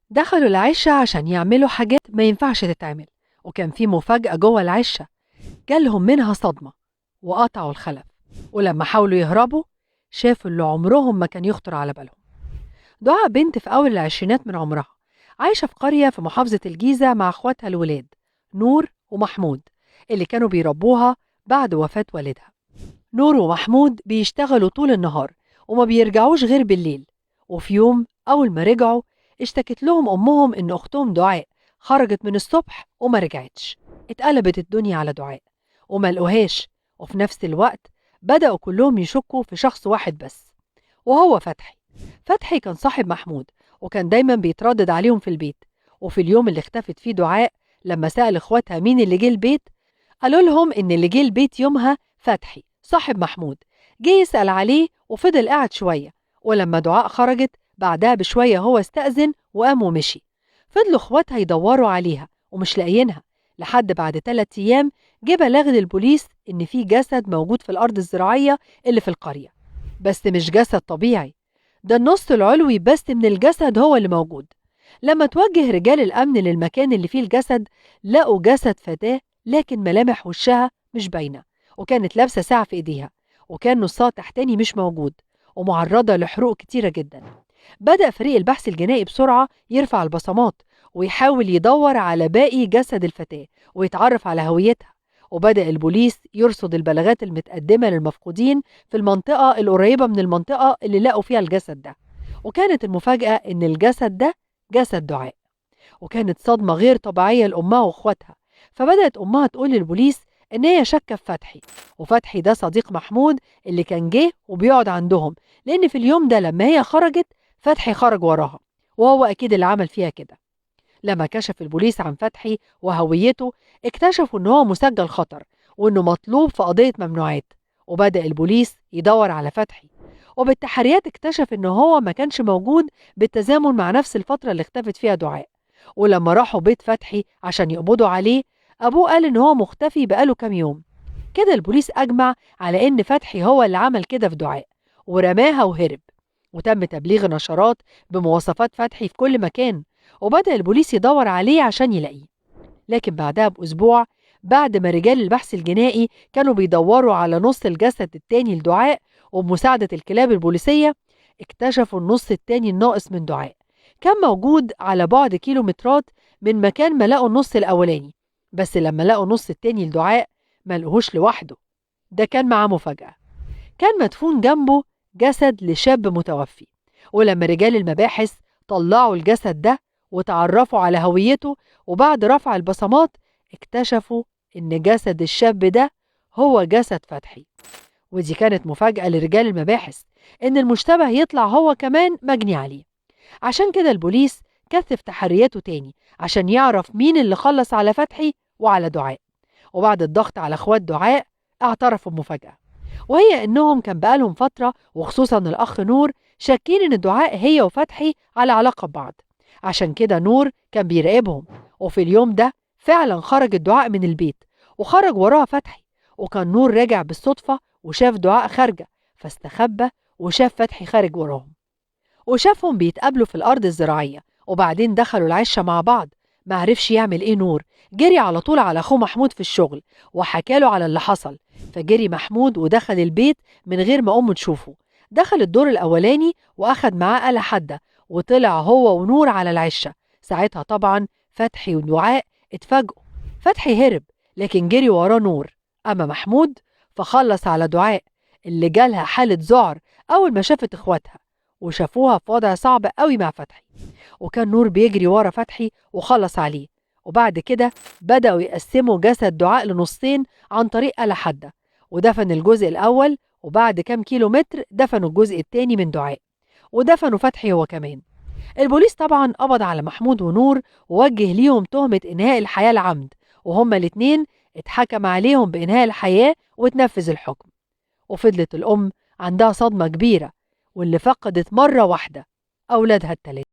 دخلوا العشة عشان يعملوا حاجات ما ينفعش تتعمل، وكان في مفاجأة جوه العشة جالهم منها صدمة وقطعوا الخلف. ولما حاولوا يهربوا شافوا اللي عمرهم ما كان يخطر على بالهم. دعاء بنت في أول العشرينات من عمرها، عايشة في قرية في محافظة الجيزة مع أخواتها الولاد نور ومحمود اللي كانوا بيربوها بعد وفاة والدها. نور ومحمود بيشتغلوا طول النهار وما بيرجعوش غير بالليل. وفي يوم أول ما رجعوا اشتكت لهم أمهم إن أختهم دعاء خرجت من الصبح وما رجعتش. اتقلبت الدنيا على دعاء وما لقوهاش، وفي نفس الوقت بدأوا كلهم يشكوا في شخص واحد بس وهو فتحي. فتحي كان صاحب محمود وكان دايما بيتردد عليهم في البيت. وفي اليوم اللي اختفت فيه دعاء لما سأل اخواتها مين اللي جه البيت قالوا لهم ان اللي جه البيت يومها فتحي صاحب محمود، جه يسأل عليه وفضل قاعد شوية. ولما دعاء خرجت بعدها بشوية هو استأذن وقام ومشي. فضلوا اخواتها يدوروا عليها ومش لاقيينها لحد بعد 3 أيام جه بلاغ للبوليس ان في جسد موجود في الأرض الزراعية اللي في القرية، بس مش جسد طبيعي، ده النص العلوي بس من الجسد هو اللي موجود. لما توجه رجال الأمن للمكان اللي فيه الجسد لقوا جسد فتاة لكن ملامح وشها مش باينة، وكانت لابسة ساعة في إيديها، وكان نصها تحتاني مش موجود ومعرضة لحروق كتيرة جدا. بدأ فريق البحث الجنائي بسرعة يرفع البصمات ويحاول يدور على باقي جسد الفتاة ويتعرف على هويتها. وبدأ البوليس يرصد البلاغات المتقدمة للمفقودين في المنطقة القريبة من المنطقة اللي لقوا فيها الجسد ده. وكانت المفاجأة إن الجسد ده جسد دعاء، وكانت صدمة غير طبيعية لأمها وأخواتها. فبدأت أمها تقول للبوليس إن هي شاكة في فتحي، وفتحي ده صديق محمود اللي كان جه وبيقعد عندهم، لأن في اليوم ده لما هي خرجت فتحي خرج وراها وهو أكيد اللي عمل فيها كده. لما كشف البوليس عن فتحي وهويته اكتشفوا إن هو مسجل خطر وإنه مطلوب في قضية ممنوعات. وبدأ البوليس يدور على فتحي، وبالتحريات اكتشف إن هو ما كانش موجود بالتزامن مع نفس الفترة اللي اختفت فيها دعاء. ولما راحوا بيت فتحي عشان يقبضوا عليه أبوه قال إن هو مختفي بقاله كام يوم. كده البوليس أجمع على إن فتحي هو اللي عمل كده في دعاء ورماها وهرب. وتم تبليغ نشرات بمواصفات فتحي في كل مكان، وبدأ البوليس يدور عليه عشان يلاقيه. لكن بعدها بأسبوع بعد ما رجال البحث الجنائي كانوا بيدوروا على نص الجسد التاني لدعاء وبمساعدة الكلاب البوليسية اكتشفوا النص التاني الناقص من دعاء كان موجود على بعد كيلومترات من مكان ما لقوا النص الأولاني. بس لما لقوا النص التاني لدعاء ما لقوهوش لوحده، ده كان معاه مفاجأة، كان مدفون جنبه جسد لشاب متوفي. ولما رجال المباحث طلعوا الجسد ده وتعرفوا على هويته وبعد رفع البصمات اكتشفوا إن جسد الشاب ده هو جسد فتحي. ودي كانت مفاجأة لرجال المباحث إن المشتبه يطلع هو كمان مجني عليه. عشان كده البوليس كثف تحرياته تاني عشان يعرف مين اللي خلص على فتحي وعلى دعاء. وبعد الضغط على اخوات دعاء اعترفوا بمفاجأة، وهي إنهم كان بقالهم فترة وخصوصا الأخ نور شاكين إن دعاء هي وفتحي على علاقة ببعض، عشان كده نور كان بيراقبهم. وفي اليوم ده فعلا خرج الدعاء من البيت وخرج وراها فتحي، وكان نور راجع بالصدفة وشاف دعاء خارجة فاستخبى وشاف فتحي خارج وراهم وشافهم بيتقابلوا في الأرض الزراعية. وبعدين دخلوا العشة مع بعض. ما عرفش يعمل ايه نور، جري على طول على اخوه محمود في الشغل وحكاله على اللي حصل. فجري محمود ودخل البيت من غير ما امه تشوفه، دخل الدور الاولاني واخد معاه آلة حادة وطلع هو ونور على العشة. ساعتها طبعا فتحي ودعاء اتفاجئوا، فتحي هرب لكن جري وراه نور. اما محمود فخلص على دعاء اللي جالها حالة ذعر اول ما شافت اخواتها وشافوها في وضع صعب قوي مع فتحي. وكان نور بيجري ورا فتحي وخلص عليه. وبعد كده بدأوا يقسموا جسد دعاء لنصين عن طريق آلة حادة، ودفن الجزء الأول، وبعد كام كيلو متر دفنوا الجزء الثاني من دعاء ودفنوا فتحي هو كمان. البوليس طبعا قبض على محمود ونور ووجه ليهم تهمة إنهاء الحياة العمد، وهما الاتنين اتحكم عليهم بإنهاء الحياة وتنفذ الحكم. وفضلت الأم عندها صدمة كبيرة واللي فقدت مرة واحدة أولادها الثلاثة.